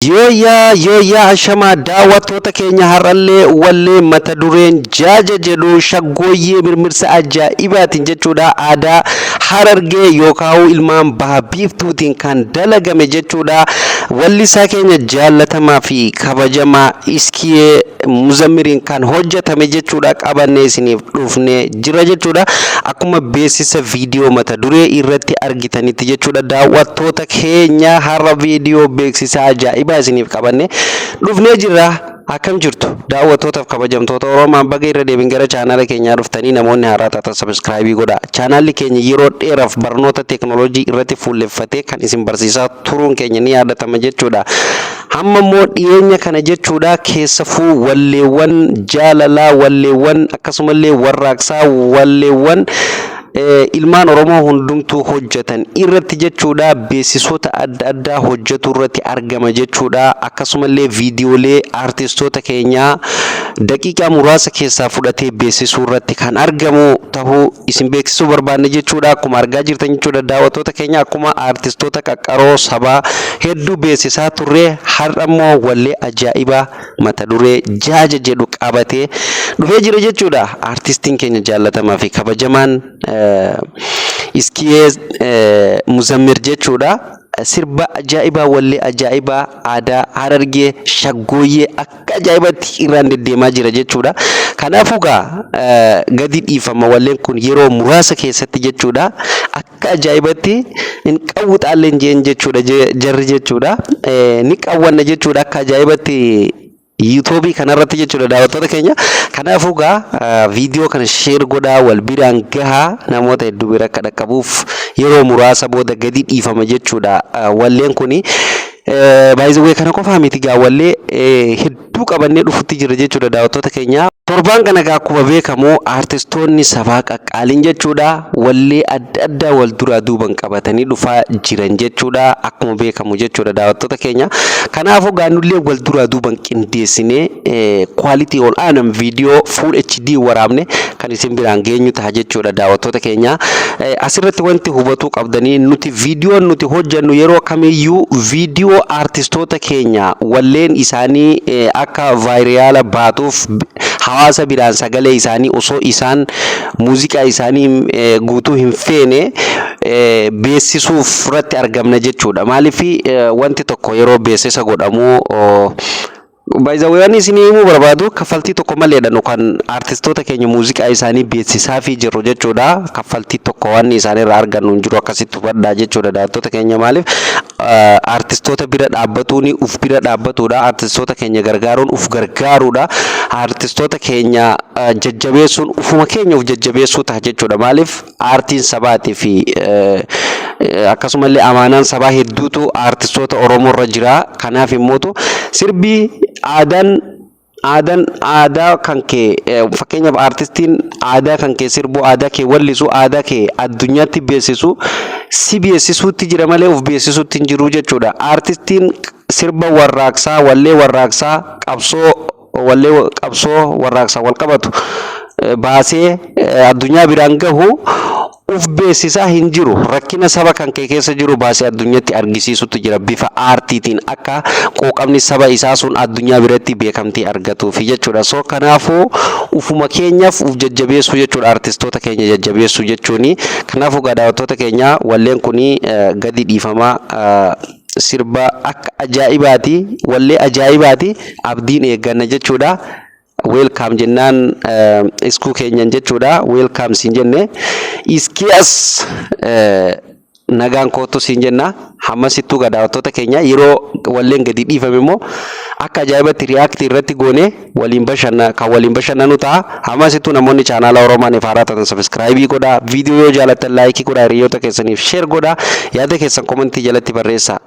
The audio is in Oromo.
Yooyyaa yooyyaa, hashamaa daawwattoota keenya, har'allee wallee mata dureen "Jaaja" jedhu shaggooyyee mirmirsa ajaa'ibaatiin jechuudha, aadaa Harargee yookaan ilmaan baha biiftuutiin kan dalagame jechuudha. Wallisaa keenya jaallatamaa fi kabajamaa Iskiyee Muzammiriin kan hojjetame jechuudha, qabannee isiniif dhufnee jira jechuudha. Akkuma beeksisa viidiyoo mata duree irratti argitanitti jechuudha, daawwattoota keenya, har'a viidiyoo beeksisa ajaa'ibaa isiniif qabanne dhufnee jirra. Akkam jirtu, daawwattootaaf kabajamtoota Oromaan? Baga irra deebiin gara chaanaala keenyaa dhuftanii. Namoonni haaraa taatan subscribe godhaa. Chaanaalli keenya yeroo dheeraaf barnoota teeknooloojii irratti fuulleffatee kan isin barsiisaa turuun keenya ni yaadatama jechuudha. Hamma immoo dhiyeenya kana jechuudha, keessafuu walleewwan jaalalaa, walleewwan akkasumallee warraaqsaa, walleewwan ilmaan Oromoo hundumtuu hojjetan irratti jechuudha, beeksisoota adda addaa hojjetu irratti argama jechuudha. Akkasumallee viidiyoolee aartistoota keenyaa daqiiqaa muraasa keessaa fudhatee beeksisuu irratti kan argamu tahuu isin beeksisuu barbaanne jechuudha. Akkuma argaa jirtan jechuudha, daawwattoota keenya, akkuma aartistoota qaqqaroo sabaa hedduu beeksisaa turre, har'a immoo wallee ajaa'ibaa mata duree "Jaaja" jedhu qabatee dhufee jira jechuudha. Aartistiin keenya jaallatamaa fi kabajamaan Iskiyee Muzammir jechuudha. Sirba ajaa'ibaa, wallee ajaa'ibaa aadaa Harargee shaggooyyee akka ajaa'ibatti irraan deddeemaa jira jechuudha. Kanaafuu gaa gadi dhiifama walleen kun yeroo muraasa keessatti jechuudha. Akka ajaa'ibatti hin qawwixaalleen jeen jechuudha jarri jechuudha. Ni qawwanna jechuudha akka ajaa'ibatti yuutuubii kanarratti jechuudha, daawwattoota keenya. Kanaafuu gaa viidiyoo kana share godhaa, wal biraan gahaa, namoota hedduu bira akka dhaqqabuuf. Yeroo muraasa booda gadi dhiifama jechuudha walleen kuni. Baay'ee kana qofaa miti gaa, wallee hedduu qabannee dhufutti jira jechuudha, daawwattoota keenya. Torbaan kana gaa akkuma beekamu aartistoonni sabaa qaqqaaliin jechuudha, wallee adda addaa wal duraa duuban qabatanii dhufaa jiran jechuudha, akkuma beekamu jechuudha, daawwattoota keenya. Kanaafuu gaa nullee wal duraa duuban qindeessinee quality ol aanan viidiyoo full HD waraabne kan isin biraan geenyu ta'a jechuudha, daawwattoota keenya. Asirratti wanti hubatuu qabdanii, nuti viidiyoon nuti hojjennu yeroo kamiyyuu viidiyoo aartistoota keenya walleen isaanii akka viral baatuuf hawaasa biraan sagalee isaanii osoo isaan muuziqaa isaanii guutuu hin feene beeksisuuf irratti argamna jechuudha. Maaliif, wanti tokko yeroo beeksisa godhamu. Baay'ee isinii himuu barbaadu, kaffaltii tokko maleedha nu kan aartistoota keenya muuziqaa isaanii beeksisaafii jirru jechuudha. Kaffaltii tokko waan isaanirraa argannu hin jiru, akkasitti hubadhaa jechuudha, daawwattoota keenya. Maaliif, aartistoota bira dhaabbatuun uf bira dhaabbatuudha. Aartistoota keenya gargaaruun uf gargaaruudha. Aartistoota keenya jajjabeessuun ufuma keenya uf jajjabeessuu ta'a jechuudha. Maaliif, aartiin sabaatii fi akkasumallee amaanaan sabaa hedduutu aartistoota Oromoo irra jira. Kanaaf immootu sirbi aadaan aadaa kan kee, fakkeenyaaf aartistiin aadaa kan kee sirbu, aadaa kee wallisu, aadaa kee addunyaatti beeksisu, si beeksisuutti jira malee of beeksisuutti hin jiru jechuudha. Aartistiin sirba warraaqsaa, wallee warraaqsaa, qabsoo, wallee qabsoo warraaqsaa wal qabatu baasee addunyaa biraan gahu uf beeksisaa hin jiru. Rakkina saba kan kee keessa jiru baasee addunyaatti argisiisutti jira bifa aartiitiin, akka quuqamni saba isaa sun addunyaa biratti beekamtii argatuufi jechuudha. So kanaafuu ufuma keenyaaf uf jajjabeessuu jechuudha, aartistoota keenya jajjabeessuu jechuuni. Kanaafuu gaa, daawwattoota keenya, walleen kuni gadi dhiifamaa sirba akka ajaa'ibaati, wallee ajaa'ibaati, abdiin eegganna jechuudha. Welcome jennaan iskuu keenyan jechuudha. Welcome siin jenne, iskiyaas nagaan kootu siin jenna. Hammasittuu gaa, daawwattoota keenya, yeroo walleen gadi dhiifame immoo akka ajaa'ibatti react irratti goone waliin bashanna kan waliin bashannanu ta'a. Hammasittuu namoonni chaanaala Oromaan haaraa taatan subscribe godhaa, viidiyoo yoo jaalattan like godhaa, hiriyoota keessaniif share godhaa, yaada keessan comment jalatti barreessaa.